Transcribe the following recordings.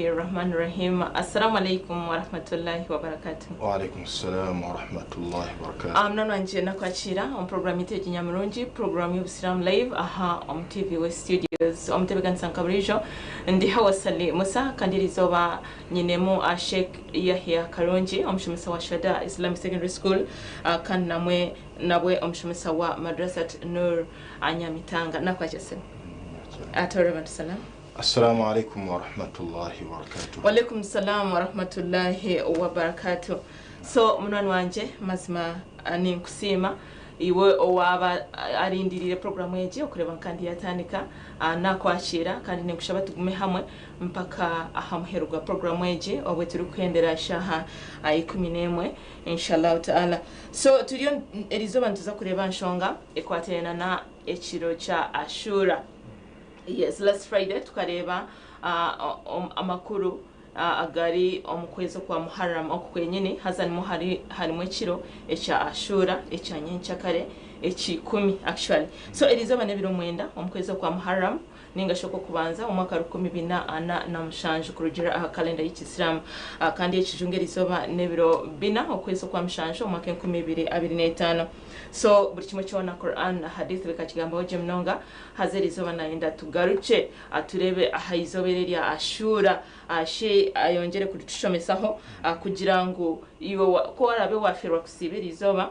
Rahmani Rahim. Assalamu alaikum warahmatullahi wabarakatuh. Wa alaikum salam wa rahmatullahi wa barakatuh. Mnano wanje nakwachira on program ite Jinyamurungi, program y'Obusiramu Live aha on TV West Studios. Omutebekanisa Nkaburijo ndi Hawasali Musa kandirizoba nyinemu Sheikh Yahya Karungi omushomesa wa Shada Islamic Secondary School, kandi namwe nabwe omushomesa wa Madrasat Nur Anyamitanga. Nakwachese. Atore salam. Assalamu alaikum wa rahmatullahi wa barakatuh. Wa alaikum salam wa rahmatullahi wa barakatuh. So munwani wanje mazima ninkusima iwe owaba arindirire programu eji okureba kandi yatandika nakwakira kandi ninkushaba tugume hamwe mpaka aha muheru gwa programu eji obwe turi kuhendera shaha 11 inshallah taala. So turiyo erizoba ntuza kureba nshonga ekwaterana na ekiro cha Ashura. Yes, last Friday tukareba amakuru agari omukwezi kwa Muharram okukwenyene hazan muhari harimu ekiro ekya Ashura ekya nyenchakare eki 10 actually. So erizoba nebiro mwenda omukwezi kwa Muharram ninga shoko kubanza omwaka 2047 kurugira aha kalenda y'Ikisilamu, kandi ekijunge erizoba nebiro bina okwezi kwa mushanju omwaka 2025. So buri kimwe cyona Quran na Hadith bikakigambaho je mnonga hazerizoba naenda tugaruke aturebe aha izobere rya Ashura ashe ayongere kutushomesaho kugira ngo iwe ko warabe wafirwa kusibira izoba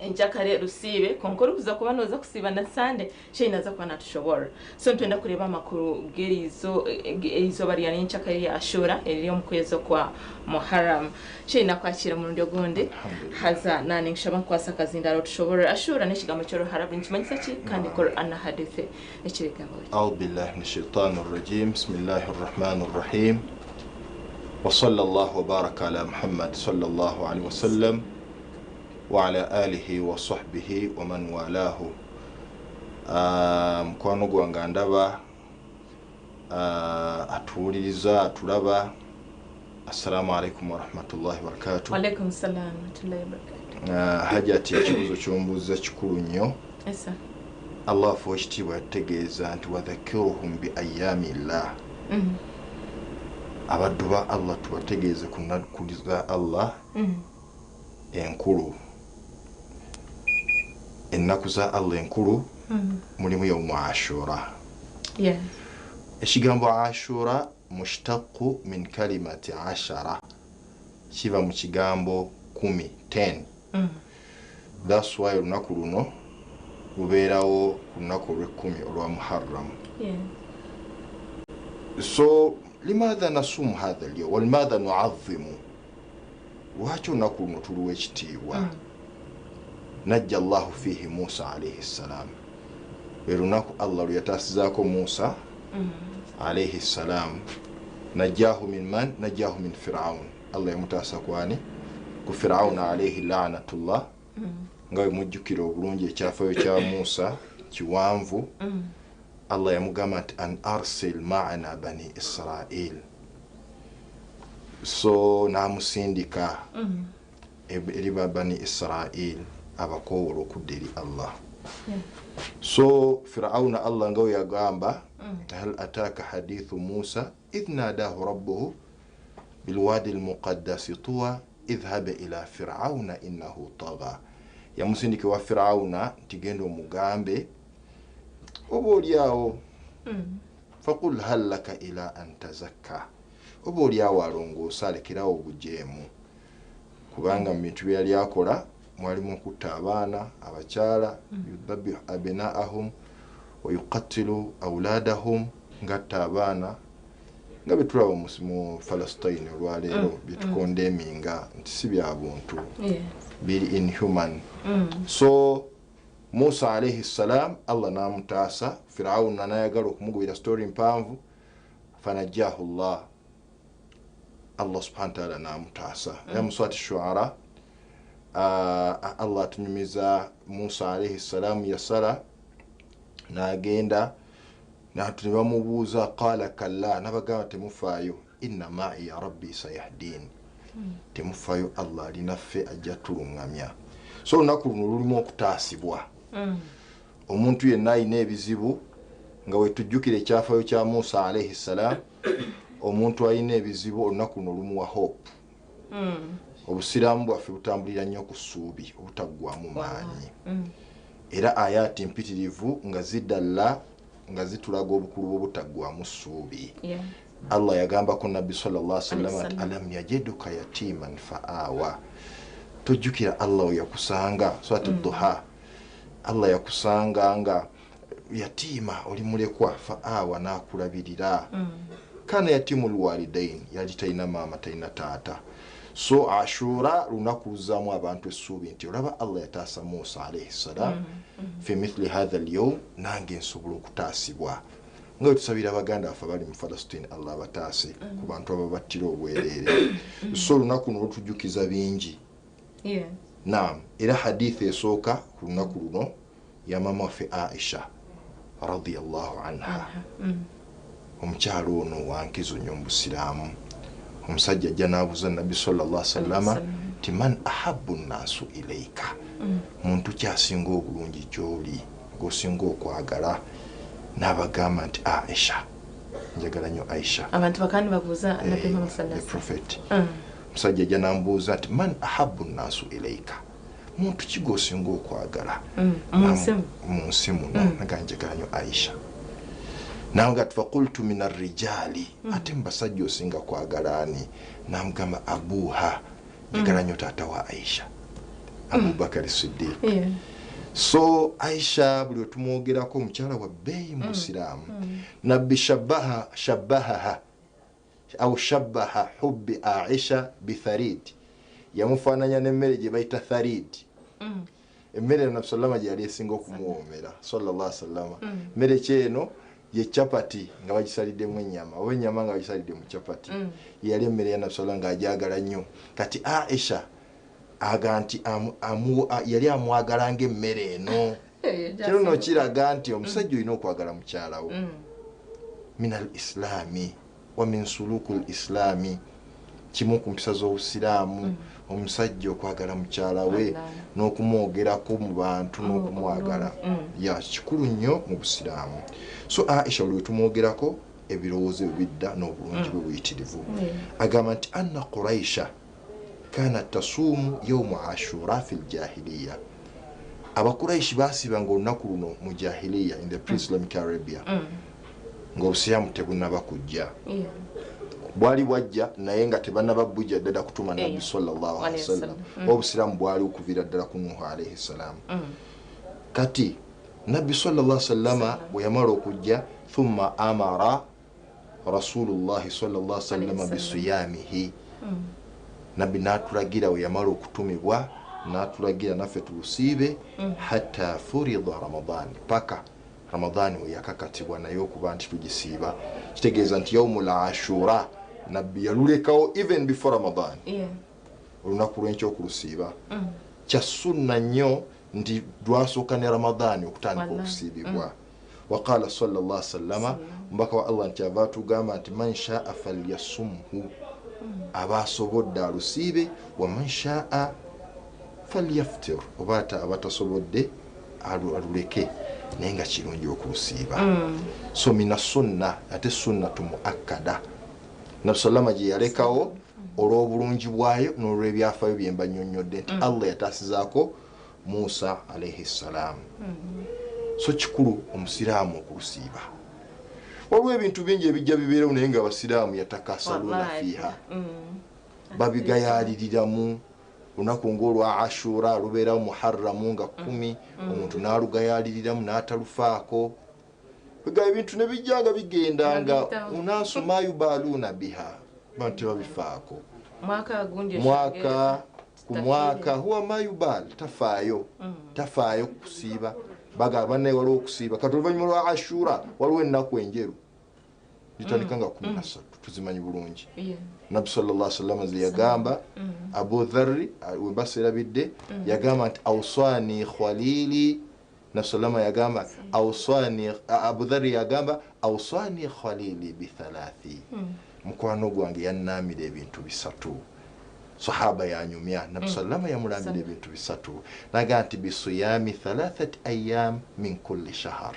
enjakare rusibe konkora kuza kuba noza kusiba na Sunday she inaza kuba natushobora. So ntwenda kureba amakuru gerizo izoba rya nyenchakare ya Ashura eriri omukwezo kwa Muharram. She inakwakira mu rundi gonde haza nane nshaba kwasa kazindaro tushobora. Ashura n'ekigambo cyo ruharabu nkimanyisa ki kandi Quran na Hadith ekigambo. A'udhu billahi minash shaitanir rajim. Bismillahir rahmanir rahim. Wa sallallahu wa baraka ala Muhammad sallallahu alaihi wasallam wa ala alihi wa sahbihi wa man walahu. Mukwano gwange ndaba atuwuliriza atulaba. Assalamu alaikum wa rahmatullahi wa barakatuh. Wa alaikum salam wa rahmatullahi wa barakatuh. Hajati ekibuuzo ky'ombuuza kikulu nnyo. Yes sir. Allah afuwa ekitiibwa yategeeza nti wadhakiruhum bi ayyamillah. Abaddu ba Allah tubategeeze ku nnaku za Allah enkulu. Ennaku za Allah enkulu mulimu yawmu Ashura. Yes. Ekigambo Ashura mushtaqu min kalimati ashara, kiva mu kigambo 10, 10. That's why olunaku luno lubeerawo ku lunaku olw'ekkumi olwa Muharram. Yes. So limadha nasumu hadha al-yawm wa limadha nu'azzimu, lwaki olunaku luno tuluwa ekitiibwa? Najja Allahu fihi Musa alayhi salam, lwe lunaku Allah lwe yataasizaako Musa alayhi salam. Najjahu min man? Najjahu min Firaun. Allah yamutaasa kwani? Ku Firaun alayhi la'natullah. Nga bwe mujjukira obulungi ekyafaayo kya Musa kiwanvu. Allah yamugamba nti an arsil ma'ana bani Israil. So n'amusindika eri bani Israil abakoowoola okudda eri Allah. So Firauna Allah nga we yagamba hal ataka hadithu Musa idh nadahu rabbuhu bilwadi almuqaddasi tuwa idhhab ila Firauna innahu tagha. Yamusindika wa Firauna nti genda omugambe oba oliawo faqul hal laka ila an tazakka, oba oliawo alongoosa alekerawo obujeemu, kubanga mu bintu bye yali akola mwalimu okutta abaana abakyala, yudhabihu abnaahum wa yuqattilu awladahum, ngatta abaana nga betulaba mu Palestine olwaleero byetukondeminga nti si bya buntu, biri inhuman. So Musa alayhi salam Allah n'amutaasa. Firauna n'ayagala okumugwira story mpanvu, fanajjahu Allah, Allah subhanahu wa ta'ala n'amutaasa. Era mu Surati Shu'ara Allah atunyumiza Musa alayhi salam yasala n'agenda ne bamubuuza qala kalla, n'abagamba temufaayo, inna ma'iya rabbi sayahdin, temufaayo Allah alinaffe ajja tuluŋŋamya. So olunaku luno lulimu okutaasibwa. Omuntu yenna alina ebizibu nga wetujjukira ekyafaayo kya Musa alayhi salam Omuntu alina ebizibu olunaku luno lumuwa hope. Obusiraamu bwaffe butambulira nnyo ku ssuubi obutaggwamu maanyi. Era ayaati mpitirivu nga zidalla nga zitulaga obukulu bw'obutaggwamu ssuubi. Allah yagambako Nabbi sallallahu alaihi wasallam nti alam yajiduka yatiman faawa, tojjukira Allah we yakusanga surati Duha, Allah yakusanga nga yatiima oli mulekwa, faawa n'akulabirira. Kana yatimu lwalidain, yali talina maama talina taata. So Ashura lunaku luzaamu abantu essuubi nti olaba Allah yataasa Musa alaihi salam fi mithli hatha alyawm, nange nsobola okutaasibwa. Nga bwe tusabira abaganda baffe abali mu Palestine, Allah abataase ku bantu ababattira obwereere. So olunaku luno lutujjukiza bingi. Naam, era hadithi esooka ku lunaku luno ya maama waffe Aisha radiyallahu anha. Omukyalo ono wankizo nnyo mu busiraamu. Omusajja ajja n'abuuza Nabbi sallallahu alaihi wasallama nti man ahabbu nnaasu ilaika, muntu kyasinga obulungi gy'oli, gw'osinga okwagala. N'abagamba nti Aisha, njagala nnyo Aisha. Abantu bakandi babuuza Nabbi Muhammad sallallahu alaihi prophet. Omusajja ajja n'ambuuza nti man ahabbu nnaasu ilaika, muntu ki gw'osinga okwagala mu nsi muno? Naga njagala nnyo Aisha. Nanga faqultu min arrijali, ate mu basajja osinga kwagala ani? Namugamba abuha, njagala nnyo taata wa Aisha, Abubakar Siddiq. So Aisha buli otumwogerako omukyala wa bbeeyi mu busiraamu. Nabbi shabbahaha au shabbaha hubbi Aisha bitharid, yamufaananya n'emmere gye bayita tharid. Emmere Nabbi sallama gye yali esinga okumuwoomera sallallahu alaihi wasallam. Mmere ki eno? Ye chapati nga bagisaliddemu ennyama, oba ennyama nga bagisalidde mu chapati. Yali emmere ya Nabbi sallama ng'agyagala nnyo. Kati Aisha aga nti yali amwagala ng'emmere eno. Kino nno kiraga nti omusajja olina okwagala mukyala wo. Min al islami wa min suluku l islami, kimu ku mpisa z'obusiraamu omusajja okwagala mukyala we n'okumwogerako mu bantu n'okumwagala. Ya kikulu nnyo mu busiraamu. So Aisha buli tumwogerako ebirowoozo ebyo bidda n'obulungi bwe buyitirivu. Agamba nti anna Quraisha kanat tasuumu yawmu Ashura fi ljahiliya. Abakuraishi baasibanga olunaku luno mu jahiliya, in the pre-Islamic Arabia, ng'obusiraamu tebunnaba kujja. Bwali bwajja naye nga tebannaba bujja ddala kutuma Nabbi sallallahu alaihi wasallam. Obusiraamu bwali okuviira ddala ku Nuhu alaihi salam. Kati Nabbi sallallahu alaihi wasallama bwe yamala okujja, thumma amara Rasulullahi sallallahu alaihi wasallama bisiyamihi. Nabbi n'atulagira bwe yamala okutumibwa, n'atulagira naffe tulusiibe hatta furida Ramadan, paka Ramadhani we yakakatibwa naye okuba nti tugisiiba. Kitegeeza nti yaumul Ashura Nabbi yalulekawo even before Ramadan. Olunaku lw'enkya okulusiiba kya sunna nnyo nti lwasooka ne Ramadhani okutandika okusiibibwa. Waqala sallallahu alaihi wasallama, omubaka wa Allah nti ava atugamba nti man shaa falyasumhu, aba asobodde alusiibe, wa man shaa falyaftir, oba aba tasobodde aluleke, naye nga kirungi okulusiiba. So mina sunna, ate sunnatu muakkada, Nabbi sallama gye yalekawo olw'obulungi bwayo n'olw'ebyafaayo bye mba nnyonnyodde nti Allah yataasizaako Musa alaihi salam. So kikulu omusiraamu okulusiiba. Waliwo ebintu bingi ebijja bibeerewo naye nga abasiraamu yatakasaluna fiiha, babigayaaliriramu. Olunaku ng'olwa Ashura lubeerawo Muharramu nga 10, omuntu n'alugayaaliriramu n'atalufaako. Biga ebintu ne bijja nga bigenda nga unaasu ma yubaluuna biha, bantu tebabifaako. Mwaka ku mwaka huwa ma yubal, tafaayo tafaayo kusiiba. Bagamba bannaye waliwo okusiiba. Kati oluvannyuma lwa Ashura waliwo ennaku enjeru litandika nga 13, tuzimanyi bulungi. Nabbi sallallahu alaihi wasallam ze yagamba Abu Dharri we baserabidde, yagamba nti awsani khalili. Nabbi sallama yagamba awsani, Abu Dharri yagamba awsani khalili bithalathi, mukwano gwange yannaamira ebintu bisatu. Sahaba yanyumya Nabbi sallama yamulamira ebintu bisatu, naga nti bisiyami thalathati ayyam min kulli shahar,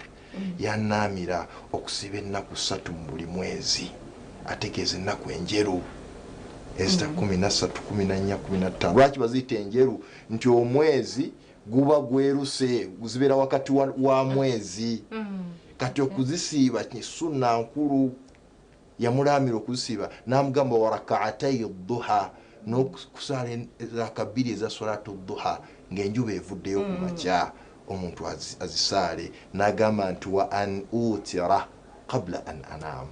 yannaamira okusiiba ennaku 3 mu buli mwezi. Ategeeza ennaku enjeru ezita 13, 14, 15. Lwaki baziyita enjeru? Nti omwezi guba gweruse, guzibeera wakati wa mwezi. Kati okuzisiiba sunna nkulu. Yamulamira okuzisiiba n'amugamba wa rakaatai duha, n'okusaala raka bbiri eza solatu duha ng'enjuba evuddeyo ku makya, omuntu azisaale. N'agamba nti wa an utira qabla an anam,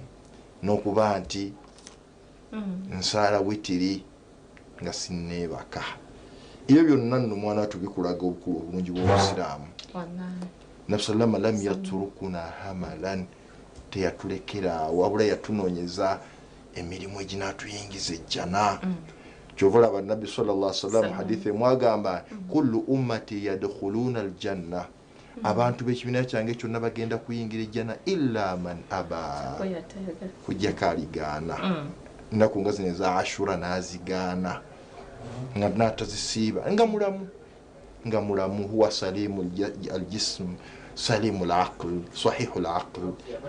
n'okuba nti nsaala witiri nga sinneebaka. Ebyo byonna nno mwana tubikulaga obukulu obulungi bw'obusiraamu. Nabbi sallama lam yatrukuna hamalan, teyatulekera wabula yatunoonyeza emirimu eginaatuyingiza ejjana. Kyova olaba Nabbi sallallahu alaihi wasallam hadithi emwagamba kullu ummati yadkhuluna aljanna, abantu b'ekibiina kyange kyonna bagenda kuyingira ejjana illa man aba, kujjako aligaana. Ennaku nga zino eza Ashura n'azigaana nga n'atazisiiba, nga mulamu, nga mulamu. Huwa salimu aljism, salimu alaql, sahihu alaql,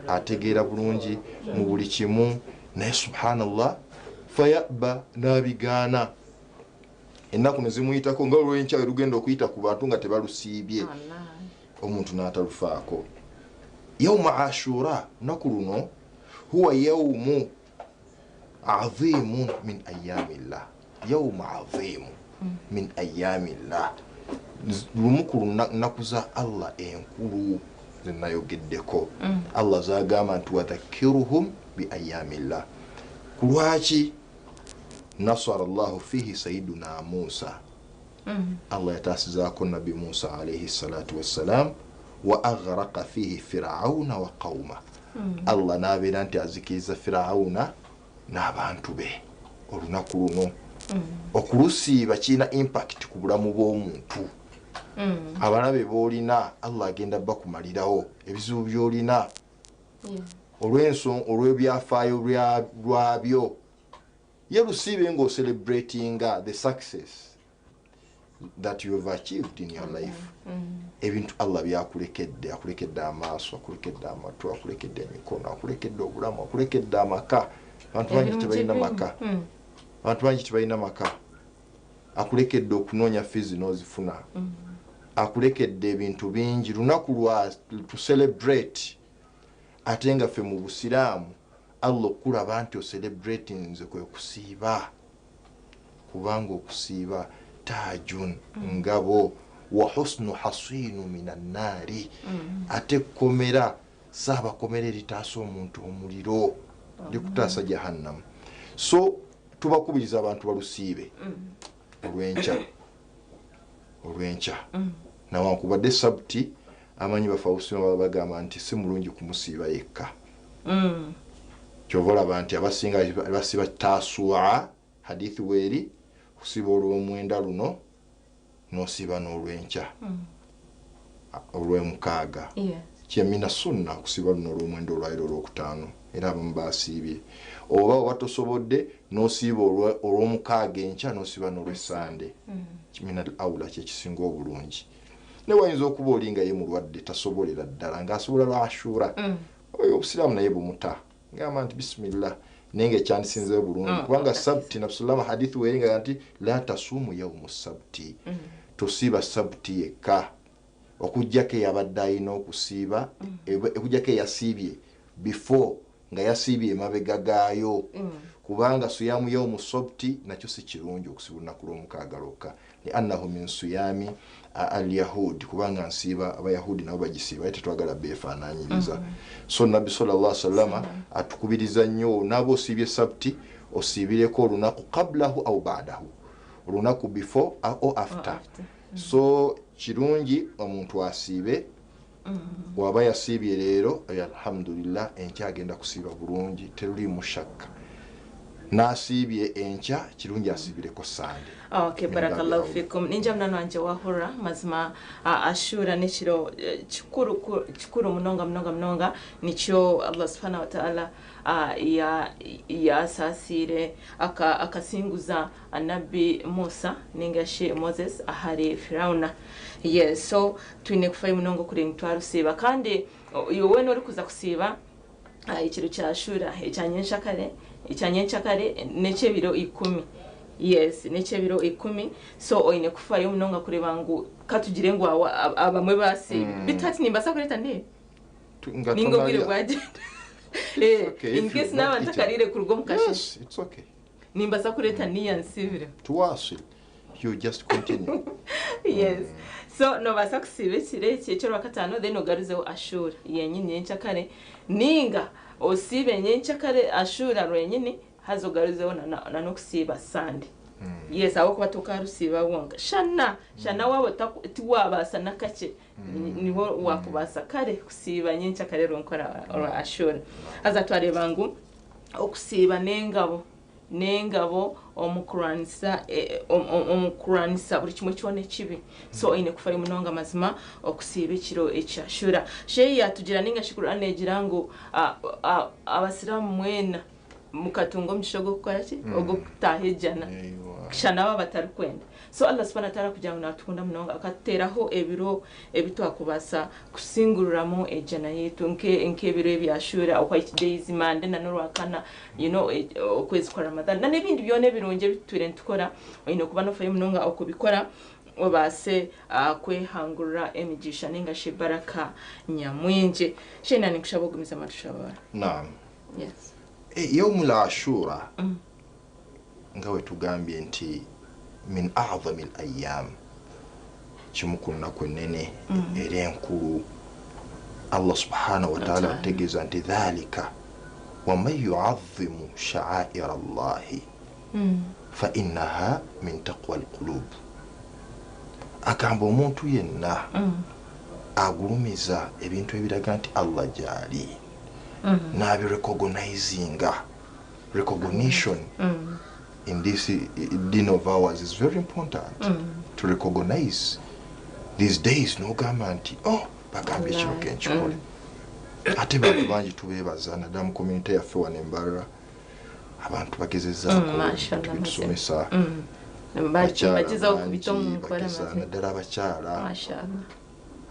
ategeera bulungi mu buli kimu, naye subhanallah fayaba n'abigaana. Ennaku ne zimuyitako nga olw'enkya we lugenda okuyita ku bantu nga tebalusiibye, omuntu n'atalufaako. Yauma Ashura, lunaku luno huwa yaumu adhimu min ayamillah, yaumu adhimu min ayamillah, lumu ku nnaku za Allah enkulu zenayogeddeko. Allah zagamba nti wadhakiruhum bi ayamillah. Ku lwaki? Nasara llahu fihi sayiduna Musa, Allah yataasizaako Nabbi Musa alaihi salatu wassalam. Wa aghraqa fihi Firauna wa qauma, Allah n'abeera nti azikiriza Firauna n'abantu be. Olunaku luno okulusiiba kirina impact ku bulamu bw'omuntu. Abalabe b'olina Allah agenda bakumalirawo ebizibu by'olina olw'ensonga olw'ebyafaayo lwabyo. Ye lusiibe ng'ocelebratinga the success that you have achieved in your life. Ebintu Allah byakulekedde, akulekedde amaaso, akulekedde amatu, akulekedde emikono, akulekedde obulamu, akulekedde amaka. Abantu bangi tebalina maka, abantu bangi tebalina maka. Akulekedde okunoonya fees n'ozifuna, akulekedde ebintu bingi. Lunaku lwa to celebrate. Ate nga ffe mu busiraamu Allah okulaba nti ocelebrate nze kwe kusiiba, kubanga okusiiba tajun, ngabo, wa husnu hasinu min annaari, ate kkomera saabakomera eritaasa omuntu omuliro, likutaasa jahannamu. So tubakubiriza abantu balusiibe olw'enkya, olw'enkya. Nawankubadde sabti amanyi bafawusima bagamba nti si mulungi kumusiiba yekka. Kyova olaba nti abasinga basiba tasua, hadithi weeri kusiba olw'omwenda luno n'osiiba n'olw'enkya olw'emukaaga. Kyemina sunna okusiba luno olw'omwenda olwaliro olwokutaano, era abamu basiibye. Oba oba tosobodde n'osiiba olw'omukaaga enkya n'osiiba n'olw'essande, mina aula kyekisinga obulungi. Ne wayinza okuba oli nga ye mulwadde tasobolera ddala ng'asobola lwa Ashura, oyo obusiraamu naye bumuta ngamba nti bisimillah, naye nga ekyandisinzeyo bulungi kubanga sabti Nabbi hadithi weeri nga nti la tasuumu yaumu sabti, tosiiba sabti yekka, okuggyako eyabadde alina okusiiba, okuggyako eyasiibye before nga yasiibye emabega gaayo, kubanga siyamu yaumu sabti nakyo si kirungi okusiiba olunaku lw'omukaaga lwokka, liannahu min siyami alyahudi, kubanga nsiiba abayahudi nabo bagisiiba, aye tetwagala beefaanaanyiriza. So Nabbi sallallahu alaihi wasallama atukubiriza nnyo, naaba osiibye sabti osiibireko olunaku qablahu au ba'dahu, olunaku before or after. So kirungi omuntu asiibe, waba yasiibye leero alhamdulillah, enkya agenda kusiiba bulungi teruliimu shakka. N'asiibye enkya kirungi asiibireko Sande. Okay, barakallahu fikum. Ninja munano wanje wahura mazima Ashura n'ekiro kikuru kikuru munonga munonga munonga, nikyo Allah subhanahu wa ta'ala yasaasire akasinguza Nabbi Musa ningashi Moses ahari Firauna. Yes, so twine kufayo munonga kuri ntwarusiba, kandi iwe wena ori kuza kusiba ekiro kya Ashura ekyanyenshakare Ekyanyenkyakare n'ekyebiro 10. Yes, n'ekyebiro 10. So oine kufayo munonga kureba ngu katugire ngu abamwe basi bitati nimbasa kureta ndi ningo bwire bwagenda. In case naba ntakarire kurugo mukashe. Yes, it's okay. Nimbasa kureta niya nsibire. Tuwasil. You just continue. Yes. So nobasa kusiba ekiro ekyo lwakataano, then ogaruzeho Ashura yenyini nyenkyakare, ninga osiibe nyenkyakare Ashura lwenyini, haza ogaruzeho na n'okusiiba Sunday. Yes, ahabw'okuba tokarusiiba wonka. Shana waaba tiwabaasa nakakye, niho wakubaasa kare kusiiba nyenkyakare rwonka orwa Ashura. Haza twareeba ngu okusiiba n'engabo omukuranisa buri kimwe kyona ekibi. So oine kufayo munonga mazima okusiiba ekiro ekyashura. Sheyi yatugira ninga shi Qur'an egira ngu abasiraamu mwena mukatunga omugisha ogw'okukora ki? Ogw'okutaaha ejjana. Shana aba batarikwenda. So Allah subhanahu wa ta'ala kugira ngu natukunda munonga akatuteraho ebiro ebitwakubaasa kusingururamu ejjana yaitu, nk'ebiro ebyashura, white days, Monday na n'orwakana, you know, okwezi kwa Ramadan na n'ebindi byona ebirungi ebitwire nitukora. Oine kuba nofayo munonga okubikora obaase kwehangurura emigisha ninga shi baraka nyamwingi. Shena nikushaba ogumiza amatushabara. Naam. Yes. Yawmul Ashura nga we tugambye nti min a'zami al-ayyam, kimu ku nnaku ennene era enkulu. Allah subhanahu wa ta'ala ategeeza nti dhalika wa man yu'azzimu sha'aira Allahi fa innaha min taqwa al-qulub. Agamba omuntu yenna agulumiza ebintu ebiraga nti Allah gy'ali, n'abirecognizinga. Recognition in this din of ours is very important to recognize these days. N'ogamba nti oh, bagambye kino kenkikole. Ate bantu bangi tubeebaza naddala mu community yaffe wano Embarara, abantu bagezezzaako betusomesa, naddala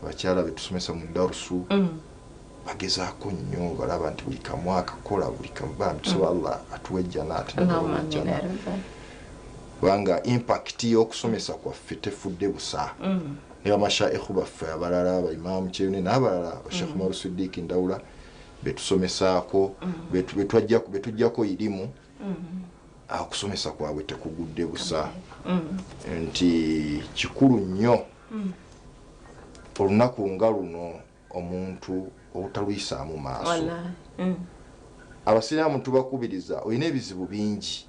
abakyala betusomesa mu darusu bagezaako nnyo, balaba nti buli kamu akakola buli kamu, bambi tusaba Allah atuwe ejjana ate ejjana, kubanga impact y'okusomesa kwaffe tefudde busa. Ne bamashaikhu baffe abalala, baimaamu Kyeyune n'abalala, Sheikh Umar Siddiq Ndawula betusomesaako, betujjako irimu, okusomesa kwabwe tekugudde busa. Nti kikulu nnyo olunaku nga luno omuntu obutaluyisaamu maaso. Abasiraamu tubakubiriza, olina ebizibu bingi,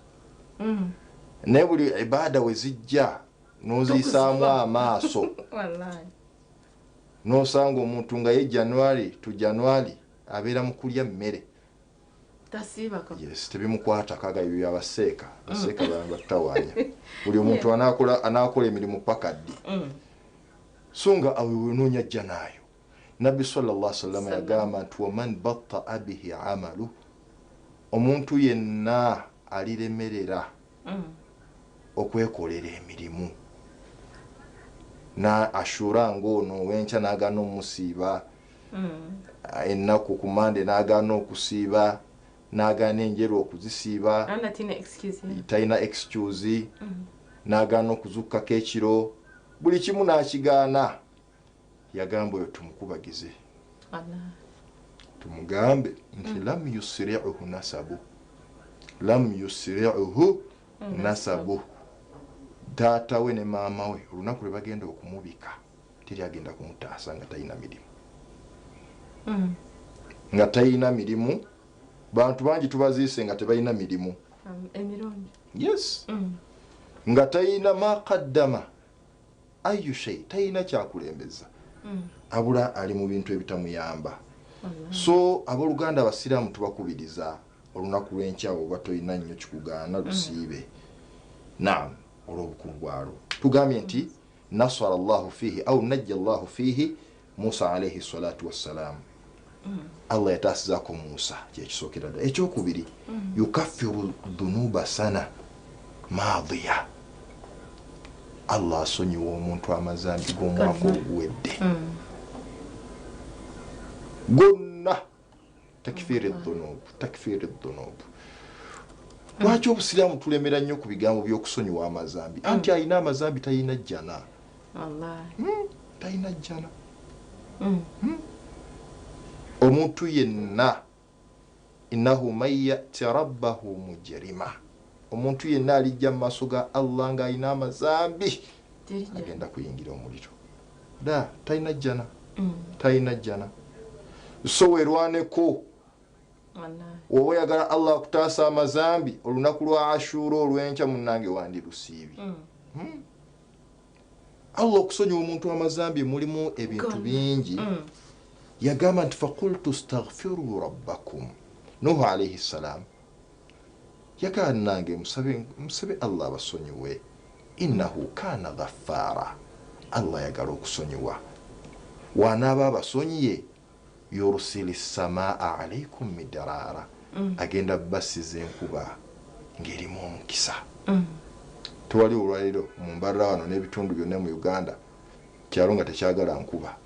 naye buli ibaada we zijja n'oziyisaamu amaaso. N'osanga omuntu nga ye January to January abeera mu kulya mmere. Yes, tebimukwata kaga ebyo byabaseeka, baseeka batawaanya. Buli omuntu anaakola emirimu paka ddi. So nga awo onoonya jjanaayo. Nabbi sallallahu alaihi wasallam yagamba nti waman batta'a bihi amalu, omuntu yenna aliremerera okwekolera emirimu na Ashura ng'ono wenkya n'agaana omusiiba, ennaku ku Mande n'agaana okusiiba, n'agaana enjeru okuzisiiba, talina excuse, n'agaana okuzukkako ekiro, buli kimu n'akigaana. Yagamba oyo tumukubagize, tumugambe nti lam yusri'uhu nasabu, lam yusri'uhu nasabu. Taata we ne maama we olunaku lwe bagenda okumubika teri agenda kumutaasa nga talina mirimu. Nga talina mirimu. Bantu bangi tubaziise nga tebalina mirimu. Yes. Nga talina ma qaddama ayu shay, talina kyakulembeza, abula ali mu bintu ebitamuyamba. So abooluganda abasiraamu tubakubiriza olunaku lw'enkya oba tolina nnyo kikugaana lusiibe. Naam, olw'obukulu bwalwo tugambye nti nasara Allahu fihi au najja Allahu fihi Musa alayhi salatu wassalam. Allah yataasizaako Musa, kyekisookera ddala. Ekyokubiri, yukaffiru dhunuba sana maadiya, Allah asonyiwa omuntu amazambi g'omwaka oguwedde gonna. Takfiri dhunub, takfiri dhunub. Lwaki obusiraamu tulemera nnyo ku bigambo by'okusonyiwa amazambi? Anti alina amazambi talina jjana. Talina jjana. Omuntu yenna innahu man yati rabbahu mujrima, omuntu yenna alijja mu maaso ga Allah ng'alina amazambi agenda kuyingira omuliro. Da talina jjana, talina jjana. So werwaneko. Oba oyagala Allah akutaasa amazambi, olunaku lwa Ashura olw'enkya munnange wandirusiibye. Allah okusonyiwa omuntu amazambi mulimu ebintu bingi. Yagamba nti faqultu staghfiru rabbakum. Nuhu alayhi salam yagamba nange musabe Allah abasonyiwe, innahu kana ghaffara, Allah yagala okusonyiwa. Wanaaba abasonyiye yursili samaa alaykum midrara, agenda basiza enkuba ng'erimu omukisa. Tewali olwaleero mu Mbarara wano n'ebitundu byonna mu Uganda kyalo nga tekyagala nkuba.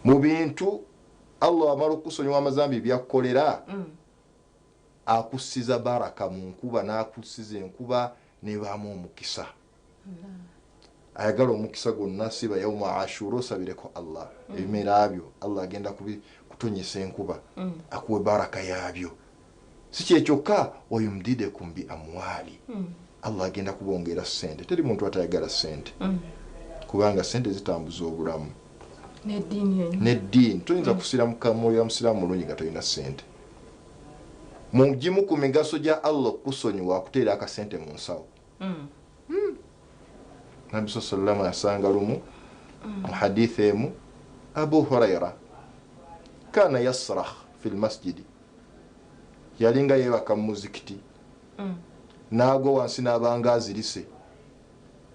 Mu bintu Allah amala okusonyiwa amazambi byakkolera, akussiza baraka mu nkuba, n'akussiza enkuba nebaamu omukisa. Ayagala omukisa gwonna siba yauma Ashura osabireko Allah ebimera byo, Allah agenda kutonyesa enkuba akuwe baraka yaabyo. Si kyekyokka, wayumdidekum bi amwali, Allah agenda kubongera ssente. Teri muntu atayagala ssente, kubanga ssente zitambuza obulamu neddiini. Toyinza kusiramuka mwoyo wa musiraamu mulungi nga tolina ssente. Mu gimu ku migaso gya Allah okusonyiwa akuteera akasente mu nsawo. Nabbi sallallahu yasanga lumu mu hadithi emu Abu Huraira kana yasrakh fi lmasjidi, yalinga yeebaka mu muzikiti n'agwa wansi n'abanga azirise.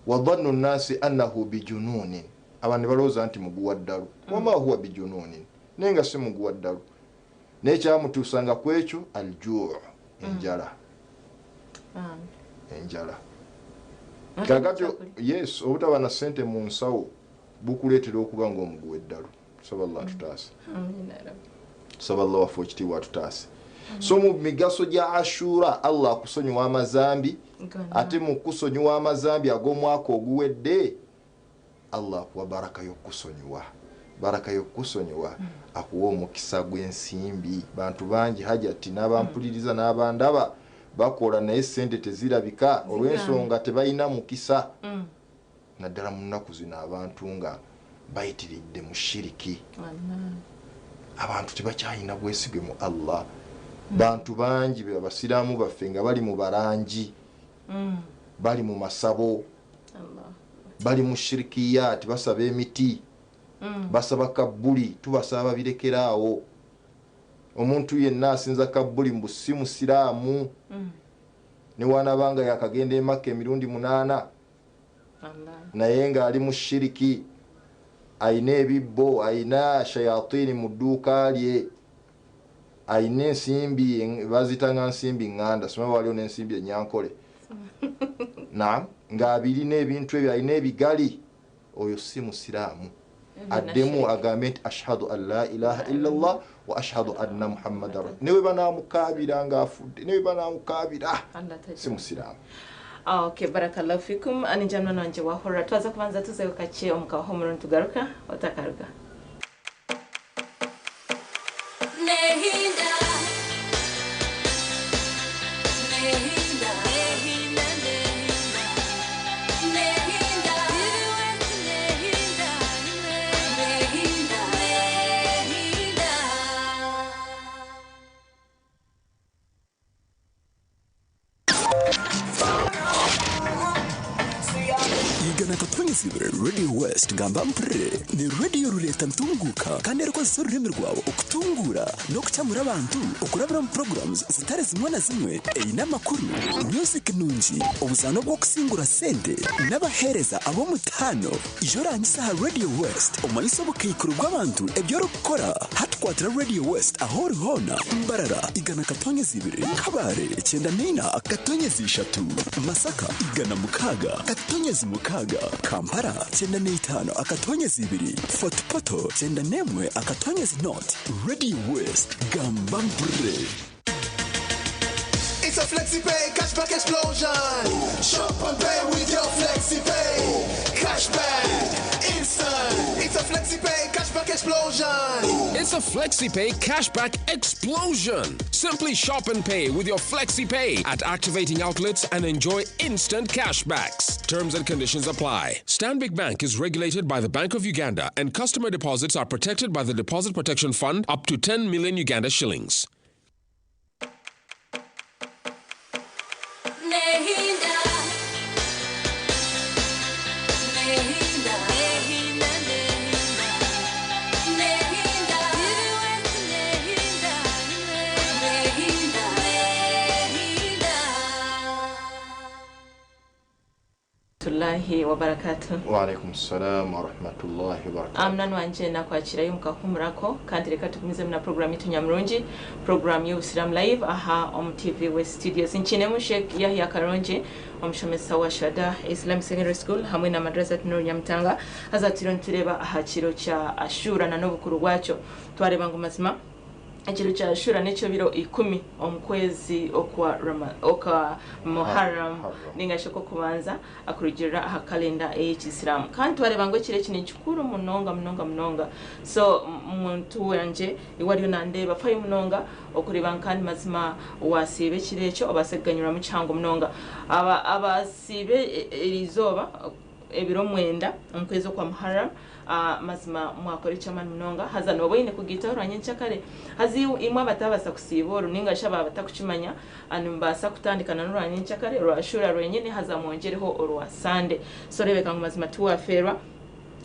Wa dhannu nnasi annahu bijunuunin, abantu balowooza nti muguwa ddalu. Wama huwa bijunuunin, naye nga si muguwa ddalu. Naye kyamutuusanga ku ekyo aljuu, enjala. Enjala. Kakati yes, obutaba na ssente mu nsawo bukuleetera okuba ng'omuguwa eddalu. Saba Allah atutaase. Saba Allah waffe ekitiibwa atutaase. So mu migaso gya Ashura Allah akusonyiwa amazambi, ate mu kusonyiwa amazambi ag'omwaka oguwedde Allah akuwa baraka y'okusonyiwa. Baraka y'okusonyiwa akuwa omukisa gw'ensimbi. Bantu bangi Hajati n'abampuliriza n'abandaba bakola naye ssente tezirabika olw'ensonga tebalina mukisa. Naddala mu nnaku zino abantu nga bayitiridde mu shiriki, abantu tebakyalina bwesige mu Allah. Bantu bangi abasiraamu baffe nga bali mu barangi, bali mu masabo, bali mu shirikiyati, basaba emiti, basaba kabbuli. Tubasaba babirekeraawo. Omuntu yenna asinza kabbuli mbu si musiraamu, ne wanaabanga yakagenda e Makka emirundi 8, naye ng'ali mu shiriki, ayina ebibbo, ayina shayatini mu dduuka lye, ayina ensimbi bazitanga nsimbi ŋŋanda, simanyi waliwo n'ensimbi enyankole, naam, ng'abirina ebintu ebyo, ayina ebigali, oyo si musiraamu. Addemu agambe nti ashhadu an la ilaha illallah wa ashhadu anna muhammadan rasul. Ne bwe banaamukaabira ng'afudde, ne bwe banaamukaabira, si musiraamu. Okay, barakallahu fikum. Ani jamna wanje wahura twaza kubanza tuzeyo kache omukaho murundi tugaruka otakaruga. Nehinda Nehinda Nehinda Nehinda Nehinda Nehinda Nehinda. Igana katonyezibwe Radio West gamba mpre ni radio ruleta mtunguka kandi rukozesa ururimi rwawe okutungura no kucyamura abantu okurabira mu programs zitari zimwe na zimwe eyina amakuru music nungi obuzano bwo kusingura sente n'abahereza abo mutano ijorangisa ha Radio West omanyisa obukaikuru bw'abantu ebyorukukora hatkwatira Radio West aho uri hona Mbarara igana katonyezibiri Kabare 94 katonyezi 3 Masaka igana 6 katonyezi 6 Kampala 95 akatonyezi 2 Fort Portal 91 akatonyezi North. Radio West gamba mpre. a FlexiPay cashback explosion. Shop and pay with your FlexiPay. Cashback, instant. It's a FlexiPay cashback explosion. It's a FlexiPay cashback explosion. Simply shop and pay with your FlexiPay at activating outlets and enjoy instant cashbacks. Terms and conditions apply. Stanbic Bank is regulated by the Bank of Uganda and customer deposits are protected by the Deposit Protection Fund up to 10 million Uganda shillings. Nehinda, nehinda, nehinda, nehinda, nehinda, nehinda, nehinda. Tullahi wa barakatuh. Wa alaikum salam wa rahmatullahi wa barakatuh. Amnani wanje nakwakirayo mukahumurako kandi reka tugumize na program yitu Nyamurungi, program y'Obusiraamu Live aha om TV West Studios. Nkinemu Sheikh Yahya Karongi, omushomesa wa Shada Islamic Secondary School hamwe na Madrasa Nur Nyamutanga. Hazatiro ntureba aha kiro kya Ashura na n'obukuru bwakyo. Twareba ngu mazima ekiro kya Ashura n'ekyo biro 10 omukwezi okwa okwa Muharram ninga shoko kubanza akurugirira aha kalenda ey'Ekisiramu. Kandi twareba ngu ekiro eki ni kikuru munonga munonga munonga. So muntu wanje iwariyo nandeba fayo munonga okureba kandi mazima wasiibe ekiro ekyo obaseganyura mu kihango munonga. Aba abasiibe eriizooba ebiro 9 omukwezi okwa Muharram mazima mwakora ekyamani munonga. Haza noba kugitaho rwanye nkyakare hazi imwe abatabasa kusiiba oru ninga shi aba batakukimanya nimubaasa kutandikana n'orwanye nkyakare rwa Ashura rwenyine haza mwongereho orwa Sande. So rebeka ngu mazima tiwafeerwa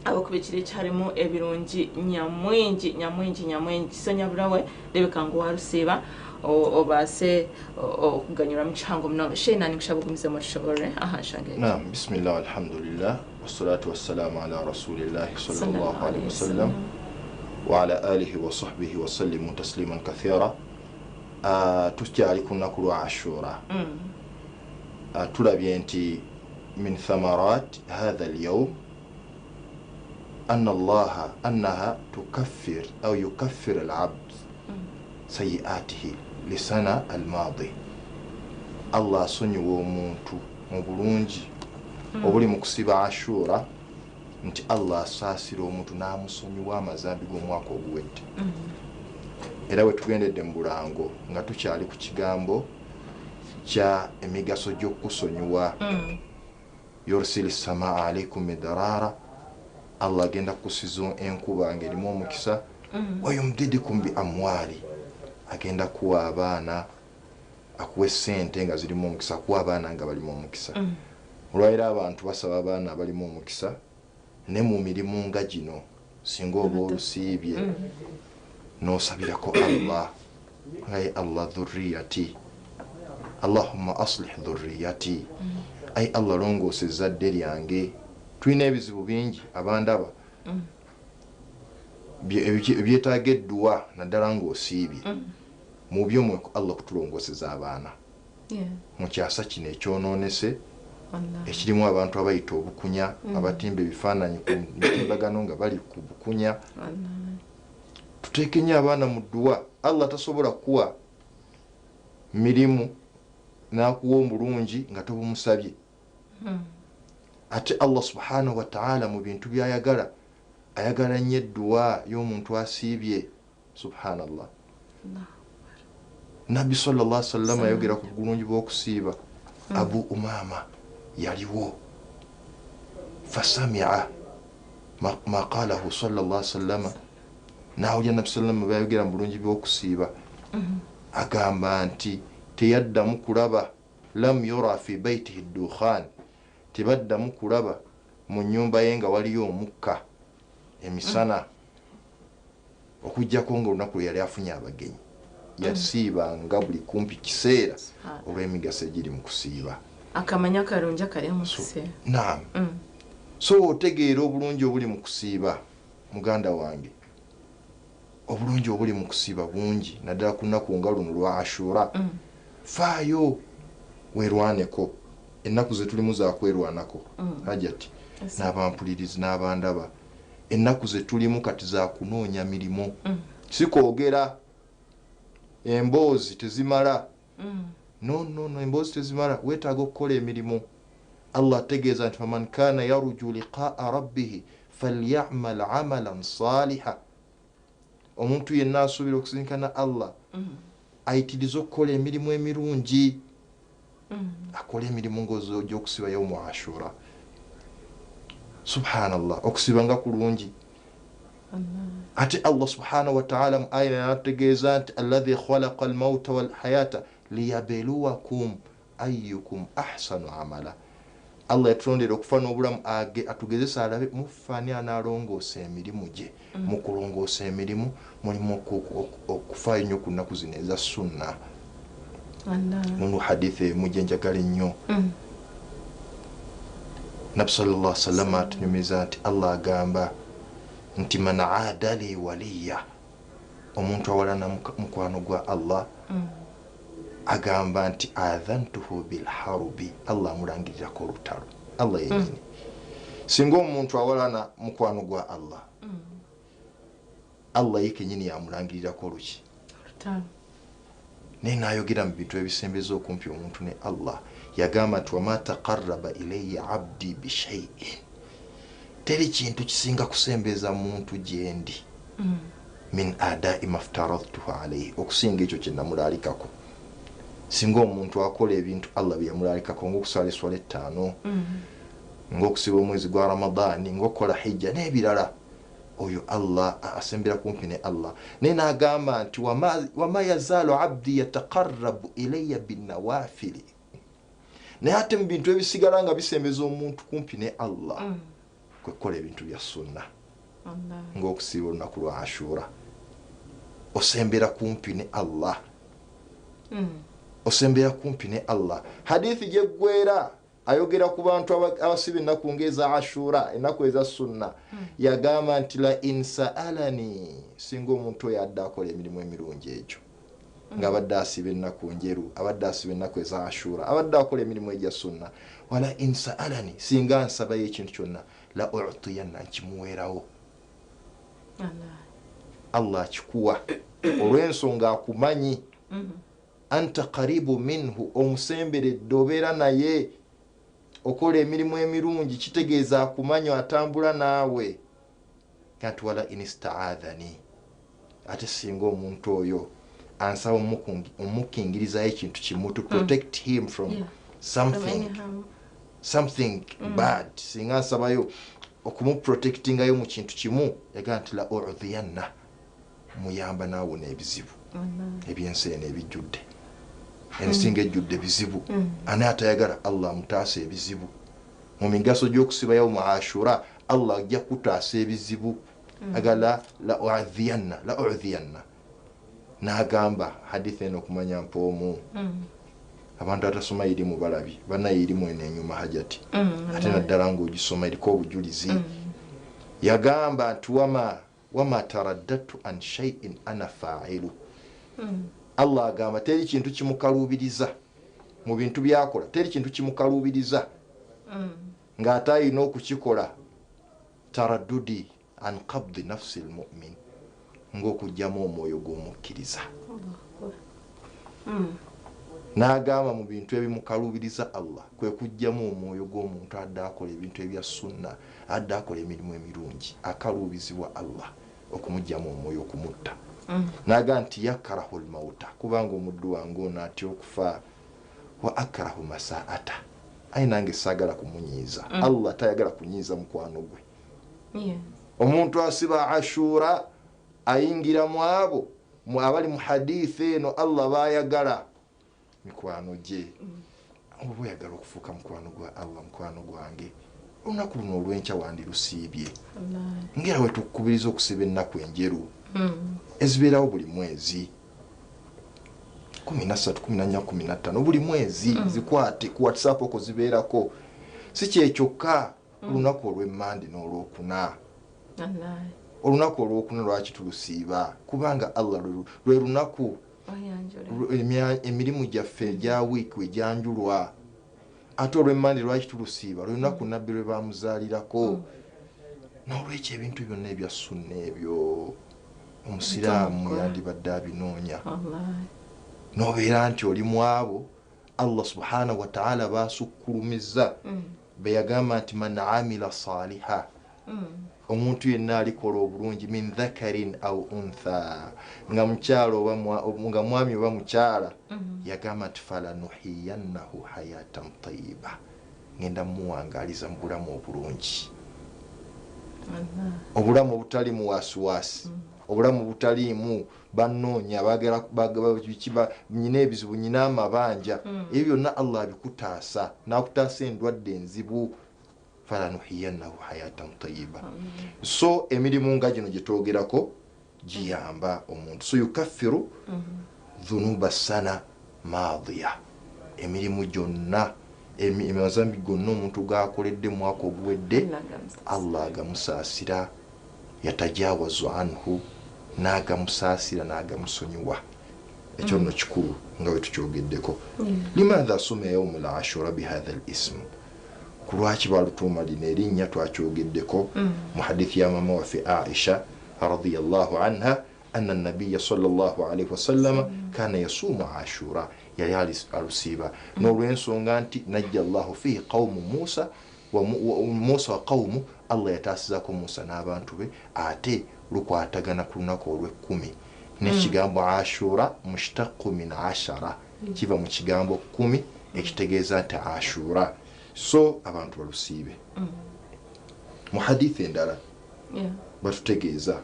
ahabwokuba ekiro eki harimu ebirungi nyamwingi nyamwingi nyamwingi. So nyaburawe rebeka ngu warusiiba obaase okuganyura mu kihango munonga. Sheikh nani nkushaba ogumizemu otushoborere aha nshanga egi. Naam, bismillah alhamdulillah wassalatu wassalamu ala rasulillahi sallallahu alaihi wasallam wa ala alihi wa sahbihi wa sallimu tasliman kathira. Tukyali ku lunaku lwa Ashura. Tulabye nti min thamarat hadha al-yawm anna Allaha annaha tukaffir au yukaffir al-abd sayiatihi lisana al-madi. Allah asonyiwa omuntu mu bulungi obuli mu kusiba Ashura nti Allah asaasira omuntu n'amusonyiwa amazambi g'omwaka oguwedde. Era we tugendedde mu bulango nga tukyali ku kigambo kya emigaso gy'okusonyiwa. Yursili samaa alaikum midarara, Allah agenda kukusiza enkuba ng'erimu omukisa. Wayumdidikum bi amwali, agenda kuwa abaana, akuwa essente nga zirimu omukisa, akuwa abaana nga balimu omukisa. Olwaleero abantu basaba abaana abalimu omukisa ne mu mirimu nga gino singa oba olusiibye n'osabirako Allah, ayi Allah dhurriyati, Allahumma aslih dhurriyati, ayi Allah longoosa ezzadde lyange. Tulina ebizibu bingi abandaba ebyetaaga edduwa naddala ng'osiibye. Mu byo mwe Allah kutulongooseza abaana mu kyasa kino ekyonoonese ekirimu abantu abayita obukunya, abatimba ebifaananyi ku mitimbagano nga bali ku bukunya. Tuteeke nnyo abaana mu dduwa. Allah tasobola kuwa mirimu n'akuwa omulungi nga tobumusabye. Ate Allah subhanahu wa ta'ala mu bintu by'ayagala ayagala nnyo edduwa y'omuntu asiibye. Subhanallah. Nabbi sallallahu alaihi wasallam ayogera ku bulungi bw'okusiiba. Abu Umama yaliwo, fasamia ma qalahu sallallahu alaihi wasallam, n'awulira Nabbi sallallahu bayogera mu bulungi bw'okusiiba. Agamba nti teyaddamu kulaba, lam yura fi baitihi dukhan, tebaddamu kulaba mu nnyumba ye nga waliyo omukka emisana, okuggyako ng'olunaku lwe yali afunye abagenyi. Yasiibanga buli kumpi kiseera olw'emigaso egiri mu kusiiba. Akamanya akarungi akari mu kusiiba. Naam. So otegeera obulungi obuli mu kusiiba muganda wange. Obulungi obuli mu kusiiba bungi naddala ku lunaku nga luno lwa Ashura. Faayo weerwaneko. Ennaku ze tulimu za kwerwanako. Hajati n'abampulirizi n'abandaba. Ennaku ze tulimu kati za kunoonya mirimu. Si kwogera emboozi tezimala. No, no, no, emboozi tezimala, weetaaga okukola emirimu. Allah ategeeza nti faman kana yarju liqaa rabbihi falyamal amalan saliha. Omuntu yenna asuubira okusinkana Allah ayitirize okukola emirimu emirungi, akole emirimu ng'ogy'okusiba yaumu Ashura. Subhanallah, okusiba nga kulungi. Ate Allah subhanahu wataala mu aya nategeeza nti alladhi khalaqa almauta walhayata liyabeluwakum ayukum ahsanu amala. Allah yatulondera okufa n'obulamu atugezesa alabe mufaani anaalongoosa emirimu gye. Mu kulongoosa emirimu mulimu okufaayo ennyo ku nnaku zino eza sunna. Muno hadithi emu gye njagala ennyo, Nabbi sallallahu sallama atunyumiza nti Allah agamba nti man aada li waliya, omuntu awalana mukwano gwa Allah, agamba nti adhantuhu bilharubi, Allah amulangirirako olutalo. Allah yenyini. Singa omuntu awalana mukwano gwa Allah, Allah ye kenyini yamulangirirako oluki? Olutalo. Naye nayogera mu bintu ebisembeza okumpi omuntu ne Allah, yagamba nti wama taqarraba ilayya abdi bishaiin, teri kintu kisinga kusembeza muntu gyendi min adai maftaradtuhu alaihi, okusinga ekyo kye namulaalikako. Singa omuntu akola ebintu Allah bye yamulaalikako, ng'okusala eswala 5, ng'okusiba omwezi gwa Ramadaani, ng'okukola hijja n'ebirala, oyo Allah asembera kumpi ne Allah. Naye n'agamba nti wama yazaalu abdi yataqarrabu ilayya binnawafili, naye ate mu bintu ebisigala nga bisembeza omuntu kumpi ne Allah kwe kukola ebintu bya sunna, ng'okusiiba olunaku lwa Ashura. Osembera kumpi ne Allah, osembera kumpi ne Allah. Hadithi gyeggwera ayogera ku bantu abasiba ennaku ng'eza Ashura, ennaku eza sunna, yagamba nti la in saalani, singa omuntu oyo adde akola emirimu emirungi egyo, ng'abadde asiba ennaku njeru, abadde asiba ennaku eza Ashura, abadde akola emirimu egya sunna, wala in saalani, singa nsabayo ekintu kyonna, la utiyanna, nkimuweerawo. Allah akikuwa olw'ensonga akumanyi, anta qaribu minhu, omusemberedde, obeera naye, okola emirimu emirungi, kitegeeza akumanyi, atambula naawe. Kanti wala in istaadhani, ate singa omuntu oyo ansaba omukingirizayo ekintu kimu, to protect him from something, something bad, singa nsabayo okumuprotectingayo mu kintu kimu, yagaa nti la udhiyanna, muyamba naawona ebizibu ebyensi eno ebijjudde, ensinga ejjudde ebizibu. Ani atayagala Allah amutaasa ebizibu? Mu migaso gy'okusiba yaumu Ashura, Allah ajja kutaasa ebizibu. Agala la udhiyanna, la udhiyanna. N'agamba hadithi eno okumanya mpoomu, abantu atasoma irimu balabi banaye irimu eno enyuma hajati, ate naddala ng'ogisoma eriko obujulizi. Yagamba nti wama taraddatu an shay'in ana fa'ilu. Allah agamba teri kintu kimukaluubiriza mu bintu byakola, teri kintu kimukaluubiriza ng'ate ayina okukikola, taraddudi an qabdi nafsi lmumin, ng'okugyamu omwoyo gw'omukkiriza. N'agamba mu bintu ebimukaluubiriza Allah kwe kuggyamu omwoyo gw'omuntu adde akola ebintu ebya sunna, adde akola emirimu emirungi, akaluubizibwa Allah okumuggyamu omwoyo okumutta. N'agamba nti yakrahu lmauta, kubanga omuddu wange ono atya okufa, wa akrahu masaata, aye nange saagala kumunyiiza. Allah tayagala kunyiiza mukwano gwe. Omuntu asiba Ashura ayingira mu abo abali mu hadithi eno Allah baayagala mikwano gye. Oba oyagala okufuuka mukwano gwa Allah, mukwano gwange, olunaku luno olw'enkya wandirusiibye, ngera we tukukubiriza okusiba ennaku enjeru ezibeerawo buli mwezi 13, 14, 15, buli mwezi zikwate ku WhatsApp okwo zibeerako. Si kyekyokka, olunaku olw'emmande n'olwokuna, olunaku olwokuna lwaki tulusiiba? Kubanga Allah lwe lunaku emirimu gyaffe egya wiiki wegyanjulwa. Ate olw'emmande lwaki tulusiiba? Lwe lunaku Nabbi lwe bamuzaalirako. N'olwekyo ebintu byonna ebya sunna ebyo omusiraamu yandibadde abinoonya, n'obeera nti oli mu abo Allah subhanahu wa ta'ala basukkulumizza beyagamba nti man amila saliha, omuntu yenna alikola obulungi, min dhakarin au untha, nga mukyala oba nga mwami oba mukyala, yagamba nti falanuhiyannahu hayatan tayyiba, ngenda muwangaliza mu bulamu obulungi, obulamu obutalimu wasiwasi, obulamu butaliimu banoonya bagala nyina ebizibu, nyina amabanja, ebyo byonna Allah abikutaasa, n'akutaasa endwadde enzibu. Falanuhiyannahu hayatan tayyiba. So emirimu nga gino gye twogerako giyamba omuntu. So yukaffiru dhunuba sana maadiya, emirimu gyonna, emazambi gonna omuntu g'akoledde mu mwaka oguwedde Allah agamusaasira, yatajawazu anhu, n'agamusaasira n'agamusonyiwa. Ekyo nno kikulu nga bwe tukyogeddeko. Limadha sumia yaumu l-ashura bihadha l-ism, ku lwaki balutuuma lino erinnya? Twakyogeddeko mu hadithi ya mama waffe Aisha radiyallahu anha, anna nabiya sallallahu alaihi wasallama kana yasuumu ashura, yali alusiiba n'olw'ensonga nti najja Allahu fihi qawmu Musa wa Musa wa qawmu, Allah yataasizaako Musa n'abantu be, ate lukwatagana ku lunaku olw'ekkumi n'ekigambo ashura mushtaqu min ashara, kiva mu kigambo 10 ekitegeeza nti ashura. So abantu balusiibe. Mu hadithi endala batutegeeza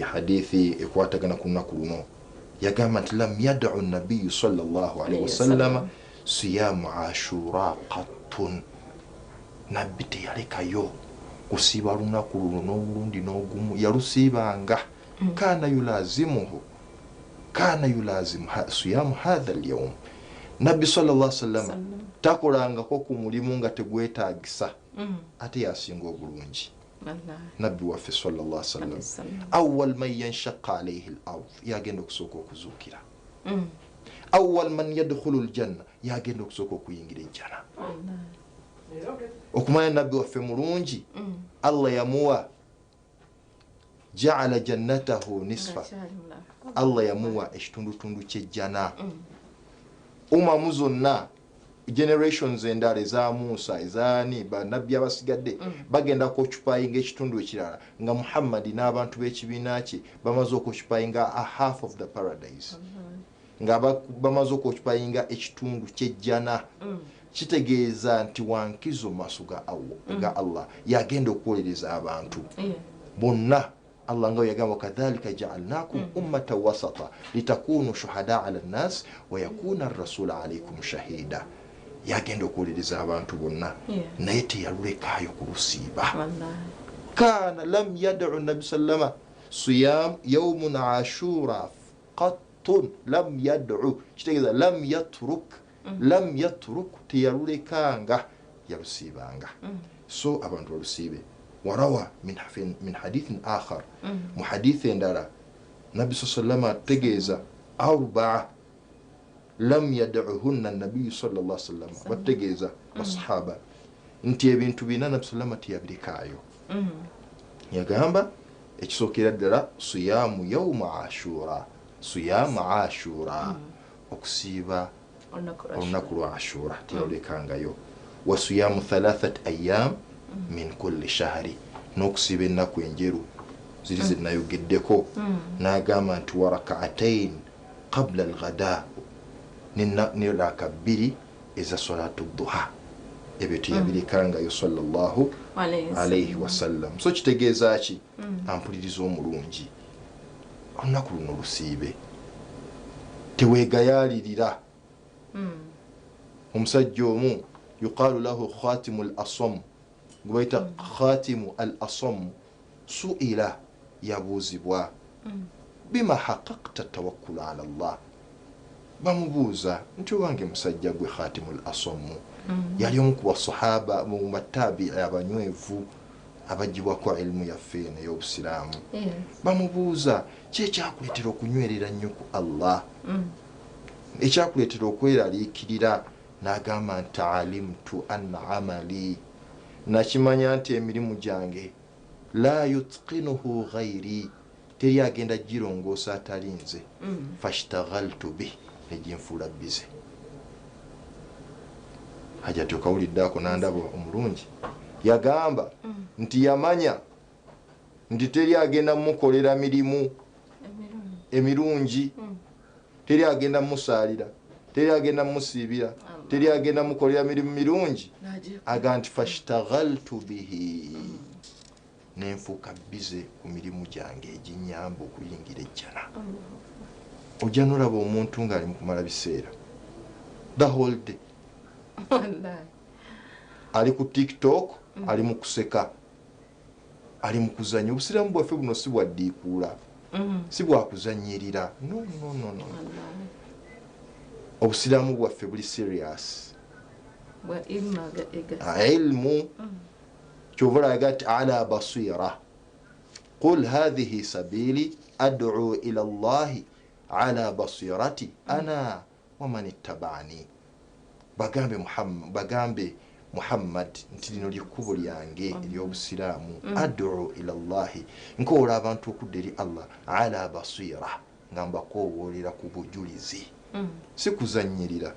hadithi ekwatagana ku lunaku luno, yagamba nti lam yad'u nabiyu sallallahu alaihi wasallama siyamu ashura qattun, nabbi teyalekayo kusiiba lunaku luno n'omulundi n'ogumu, yalusiibanga. Kana yulazimuhu, kana yulazimu siyamu hadha al-yawm, nabbi sallallahu alaihi wasallam takolangako ku mulimu nga tegwetaagisa, ate yasinga obulungi nabbi waffe sallallahu alaihi wasallam. Awwal man yanshaqqa alayhi al-ard, yagenda okusooka okuzuukira. Awwal man yadkhulu al-janna, yagenda okusooka okuyingira ejjana. Okumanya nabbi waffe mulungi, Allah yamuwa ja'ala jannatahu nisfa, Allah yamuwa ekitundutundu ky'ejjana. Umamu zonna, generations endala eza Musa, ezaani bannabbi abasigadde bagenda kuoccupyinga ekitundu ekirala, nga Muhammadi n'abantu b'ekibiina kye bamaze okuoccupyinga a half of the paradise, nga bamaze okuoccupyinga ekitundu ky'ejjana. Kitegeeza nti wankizo mu maaso ga Allah, yagenda okuwolereza abantu bonna. Allah nga yagamba kadhalika ja'alnakum ummatan wasata litakunu shuhada 'ala an-nas wa yakuna ar-rasulu 'alaykum shahida, yagenda okuwolereza abantu bonna, naye teyalulekaayo kulusiiba. Kana lam yad'u nabi sallama siyam yawmun ashura qattun, lam yad'u kitegeeza lam yatruk, lam yatruk, teyalulekanga, yalusiibanga. So abantu balusiibe. Warawa min hadithin akhar, mu hadithi endala nabbi sallama ategeeza arbaa lam yad'uhunna nabiyu sallallahu alaihi wasallam, bategeeza basahaba nti ebintu bina nabbi sallama teyabirikaayo. Yagamba ekisookera ddala siyamu yawma ashura, siyamu ashura, okusiiba olunaku lwa ashura teyalulekangayo. Wa siyamu thalathat ayyam min kulli shahri, n'okusiiba ennaku enjeru ziri ze nayogeddeko. N'agamba nti wa rak'atain qabla al-ghada, ne raka 2 eza salatu duha, ebyo teyabirikangayo sallallahu alaihi wasallam. So kitegeeza ki? Ampuliriza omulungi, olunaku luno lusiibe, teweegayaalirira. Omusajja omu yuqaalu lahu khatimu al-asam, gwe bayita khatimu al-asam, su'ila, yabuuzibwa bima haqqaqta tawakkul ala Allah, bamubuuza nti owange musajja gwe khatimu al-asam, yali omu ku basahaba mu batabi'i abanywevu abagibwako ilmu yaffe eno ey'obusiraamu. Bamubuuza ki ekyakuleetera okunywerera nnyo ku Allah, ekyakuleetera okweraliikirira? N'agamba nti alimtu anna amali, nakimanya nti emirimu gyange la yutqinuhu ghairi, teri agenda girongoosa atali nze, fashtaghaltu bih, Neginfuula bize. Hajati okawulidde ako nandaba omulungi yagamba nti yamanya nti teri agenda mukolera mirimu emirungi, teri agenda musaalira, teri agenda musiibira, teri agenda mukolera mirimu mirungi. Aga nti fashtaghaltu bihi, nenfuuka bize ku mirimu gyange eginyamba okuyingira ejjana. Ojja nolaba omuntu ng'ali mu kumala biseera the whole day ali ku TikTok, ali mu kuseka, ali mu kuzannya. Obusiraamu bwaffe buno si bwaddiikuula, si bwakuzannyirira. No, no, no, no. Obusiraamu bwaffe buli serious, ilmu. Kyova olaga nti ala basira, qul hathihi sabili ad'u ila Allahi ala basirati ana waman ittaba'ani. Bagambe Muhammad nti lino lyekkubo lyange ery'obusiraamu, ad'u ila Allahi, nkoola abantu okudda eri Allah, ala basira, nga mbakoowoolera ku bujulizi, si kuzannyirira.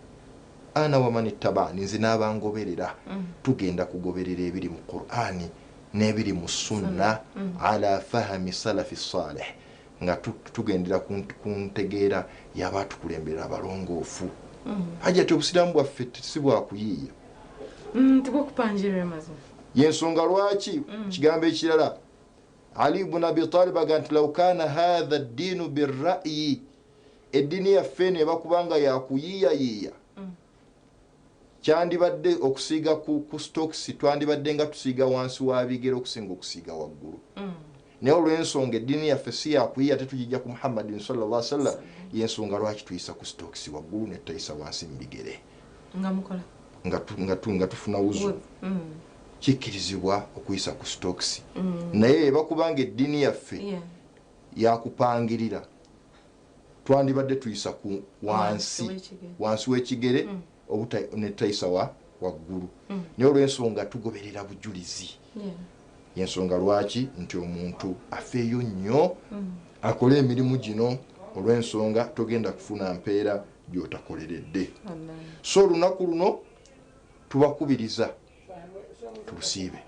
Ana waman ittaba'ani, nze n'abangoberera tugenda kugoberera ebiri mu Qur'ani n'ebiri mu sunna, ala fahami salafi salih, nga tugendera ku ntegeera y'abatukulembera abalongoofu. Hajati obusiraamu bwaffe si bwakuyiiya, tibwakupanjirira mazima. Yensonga lwaki kigambo ekirala Ali ibn Abi Talib aga nti law kana hadha ad-dinu birra'yi, eddiini yaffe eno ebakubanga yakuyiiyayiiya, kyandibadde okusiiga ku stokisi, twandibadde nga tusiiga wansi wa bigere okusinga okusiiga waggulu. Naye olw'ensonga eddiini yaffe si yakuyiiya, tetugijja ku Muhammadin sallallahu alaihi wasallam, yensonga lwaki tuyisa ku stokisi waggulu ne tutayisa wansi mu bigere, nga tufuna wuzu. Kikkirizibwa okuyisa ku stokisi, naye ebakubanga eddiini yaffe yakupangirira, twandibadde tuyisa ku wansi w'ekigere ne tutayisa waggulu. Naye olw'ensonga tugoberera bujulizi, yensonga lwaki nti omuntu afeeyo nnyo akole emirimu gino, olw'ensonga togenda kufuna mpeera gy'otakoleredde. So olunaku luno tubakubiriza tulusiibe,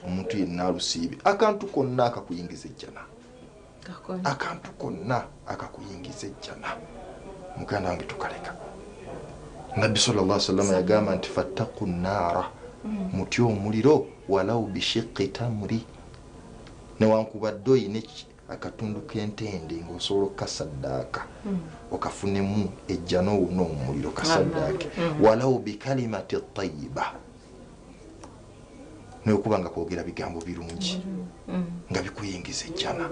omuntu yenna alusiibe, akantu konna akakuyingiza ejjana, akantu konna akakuyingiza ejjana, muganda wange tokaleka. Nabbi sallallahu alaihi wasallam yagamba nti fattaqu nnaara, mutye omuliro, walau bishiqqi tamri, newankubadde oyina akatundu k'entende ng'osobola okukasaddaaka okafunemu ejjana owone omuliro kasaddaake, walau bikalimati tayiba, n'okuba nga kwogera bigambo birungi nga bikuyingiza ejjana.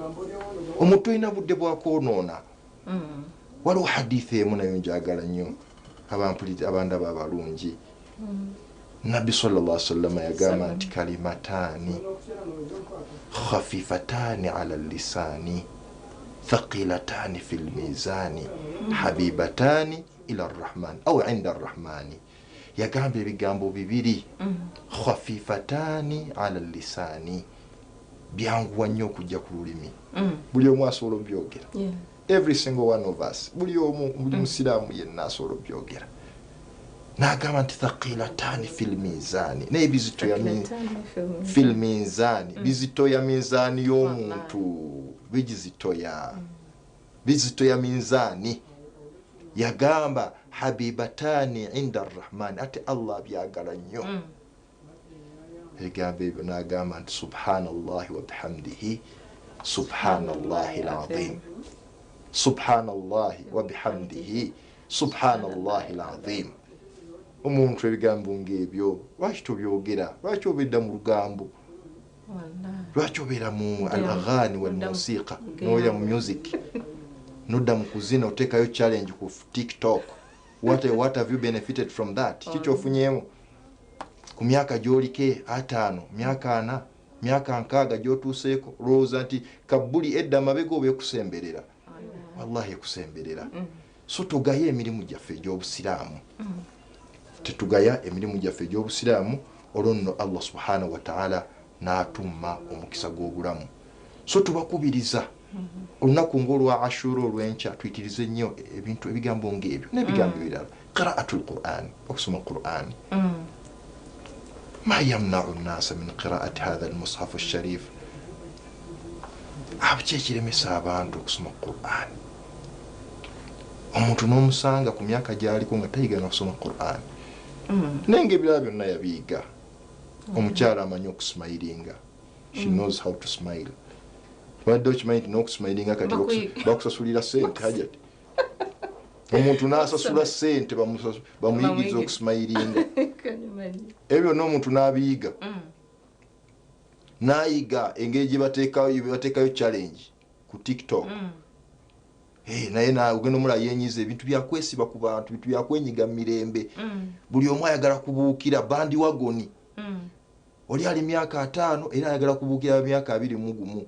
Omuntu olina budde bwakwonoona. Waliwo hadithi emu nayo njagala nnyo abandaba abalungi. Nabbi sallallahu alaihi wasallam yagamba nti kalimatani khafifatani ala lisani thaqilatani fil mizani habibatani ila arrahman au inda arrahmani. Yagamba ebigambo bibiri, khafifatani ala lisani, byanguwa nnyo okujja ku lulimi, buli omu asobola obyogera. Every single one of us, buli omu, buli musiraamu yenna asobola obyogera. N'agamba nti thaqilatani fil mizani, naye bizitoya fil mizani, bizitoya minzaani y'omuntu, bigizitoya, bizitoya minzaani. Yagamba habibatani inda arrahmani, ate Allah byagala nnyo ebigambo ebyo. N'agamba nti subhanallahi wa bihamdihi subhanallahi alazim, subhanallahi wa bihamdihi subhanallahi alazim. Omuntu ebigambo ng'ebyo lwaki tobyogera? Lwaki obeera mu lugambo? Lwaki obeera mu al-aghani wal musiqa, n'obeera mu music, nodda mu kuzina, oteekayo challenge ku TikTok? What have you benefited from that? Kiki ofunyeemu ku myaka gy'oliko 50, myaka 40, myaka 60 gy'otuuseeko? Olowooza nti kabbuli edda amabega oba ekusemberera? Wallahi ekusemberera. So tugaye emirimu gyaffe egy'obusiraamu, tetugaya emirimu gyaffe egy'obusiraamu, olwo nno Allah subhanahu wa ta'ala n'atumma omukisa gw'obulamu. So tubakubiriza Olunaku ng'olwa Ashura olw'enkya tuyitirize nnyo ebintu ebigambo ng'ebyo n'ebigambo ebirala. Qira'atul Qur'an, okusoma Qur'an. Ma yamna'u nnasa min qira'ati hadha almushafu sharif. Ki ekiremesa abantu okusoma Qur'an? Omuntu n'omusanga ku myaka gy'aliko nga tayiga na kusoma Qur'an. Naye ng'ebirala byonna yabiyiga. Omukyala amanyi okusimayiringa. She knows how to smile. Wadde okimanyi nti n'okusimayiringa kati bakusasulira ssente Hajati. Omuntu n'asasula ssente bamuyigiriza okusimayiringa. Ebyo byonna omuntu n'abiyiga. N'ayiga engeri gye bateekayo challenge ku TikTok. Naye ogenda omulaba yenyiza ebintu byakwesiba ku bantu, bintu byakwenyiga mu mirembe. Buli omu ayagala kubuukira bandiwagoni. Oli ali myaka 5 era ayagala kubuukira myaka 21.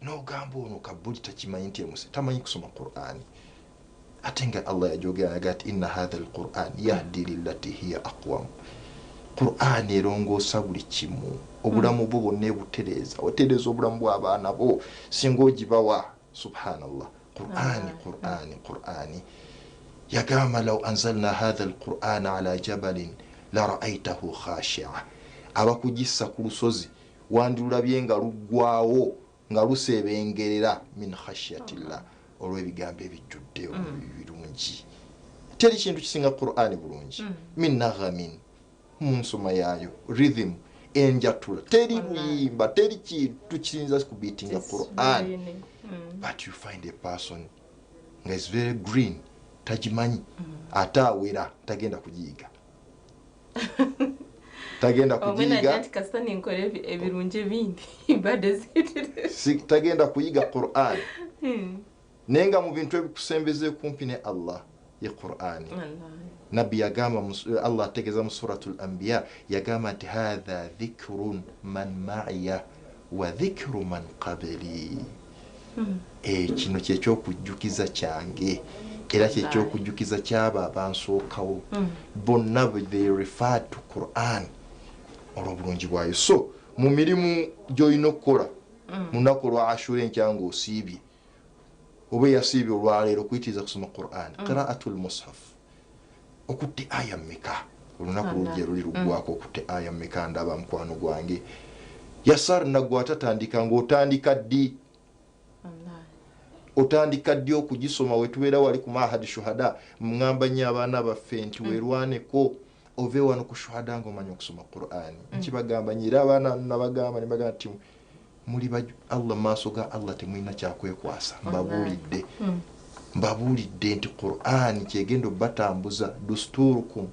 N'ogamba ono kabuli takimanyi nti emuse tamanyi kusoma Qur'ani. Ate nga Allah yajogera naga nti inna hadha al-Qur'an yahdi lillati hiya aqwam. Qur'ani erongoosa buli kimu. Obulamu bwo bwonna ebutereeza. Otereeza obulamu bw'abaana bo singa ogibawa. Subhanallah. Qur'ani, Qur'ani, Qur'ani. Yagamba law anzalna hadha al-Qur'ana ala jabalin la ra'aytahu khashi'a. Abakugissa ku lusozi wandilulabye nga luggwawo nga lusebengerera min khashyatillah, olw'ebigambo ebijjudde ebirungi. Teri kintu kisinga Qur'ani bulungi. Min naghamin, mu nsoma yaayo, rhythm, enjatula, teri luyimba, teri kintu kiyinza kubiitinga Qur'an. But you find a person nga is very green, tagimanyi, ate awera tagenda kugiyiga. Tagenda kugiyiga. Tagenda kuyiga Qur'an. Naye nga mu bintu ebikusembeza kumpi ne Allah ye Qur'ani. Nabbi yagamba, Allah ategeeza mu Suratul Anbiya, yagamba nti hadha dhikrun man ma'iya wa dhikru man qabli. Kino kyekyokujjukiza kyange era kyekyokujjukiza ky'abo abansookawo. Bonna they refer to Qur'an olw'obulungi bwayo. So mu mirimu gy'olina okukola mu lunaku olwa Ashura enkya ng'osiibye oba eyasiibye olwaleero kuyitiriza kusoma Qur'an. Qira'atul mushaf, okutte aya mmeka olunaku lujja luli luggwako, okutte aya mmeka ndaba mukwano gwange Yasar naggwe atatandika ng'otandika ddi? Otandika ddi okugisoma? Wetubeera wali ku Mahadi Shuhada, mŋŋamba nnyo abaana baffe nti weerwaneko ove wano ku Shuhada ng'omanyi okusoma Qur'ani. Nkibagamba nnyo era abaana nabagamba ne bagamba nti muli Allah, maaso ga Allah temulina kyakwekwasa. Mbabuulidde, mbabuulidde nti Qur'ani kyegenda obbatambuza, dusturukum,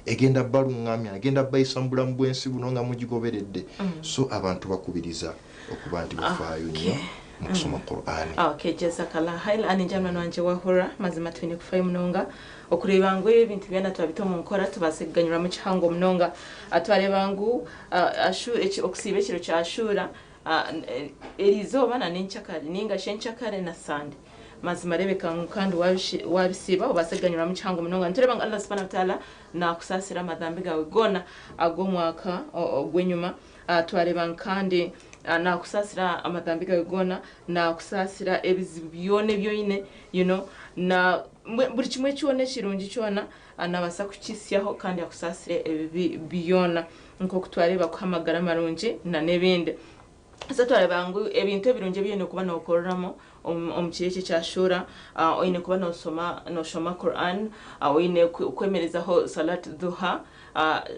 egenda baluŋŋamya, egenda bayisa mu bulamu bw'ensi buno nga mugigoberedde. So abantu bakubiriza okuba nti bafaayo nnyo mu kusoma Qur'ani. Okay, jazakallah khair. Ani njamna wanje wahura mazima twine kufayo munonga okureba ngu ebintu byana twabita mu nkora tubaseganyura mu kihango munonga. Atwareba ngu okusiiba ekiro kya Ashura erizoba na n'enkyakare ninga shenkyakare na Sande. Mazima rebeka ngu kandi wabisiba obaseganyura mu kihango munonga. Ntureba ngu Allah subhanahu wa ta'ala nakusasira amadhambi gawe gona ag'omwaka ogw'enyuma. Twareba kandi nakusasira amadhambi gawe gona, nakusasira ebizibu byona ebyoine, you know, na buli kimwe kyona ekirungi kyona nabasa kukisyaho kandi akusasire ebibi byona nk'oku twareba kuhamagara amarungi na n'ebindi. So twareba ngu ebintu ebirungi ebyine kuba nokoreramo omu kiro ekyo kya Ashura, oine kuba noshoma Qur'an, oine kwemerezaho salat duha.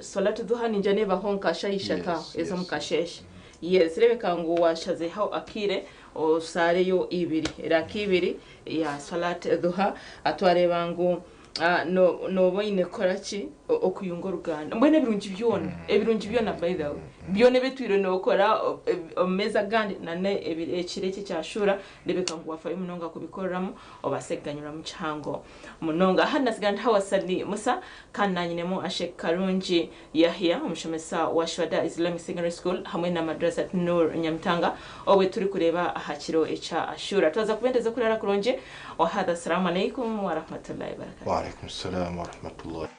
Salat duha ninja nebaho nkashayishata ezo mukasheshe. Yes, rebeka ngu washazeho akire osareyo ibiri raka ibiri ya salat duha. Atwareba ngu noboine koraki okuyunga oruganda mbwene ebirungi byona, ebirungi byona by the way byona ebitwire nokora omumeza gandi nane ekiro ekyo kya Ashura rebeka ngu wafayo munonga kubikoreramu obaseganyura mu kihango munonga. Hano nasigara ntawasali Musa kandi nanyinemu Ashek Karungi Yahya omushomesa wa Shuhada Islamic Secondary School hamwe na Madrasat Nur Nyamitanga obwe turi kureba aha kiro ekya Ashura. Twaza kubendeza kurara kurungi. Wa hadha, assalamu alaikum wa rahmatullahi wa barakatuh. Wa alaikum salam wa rahmatullahi.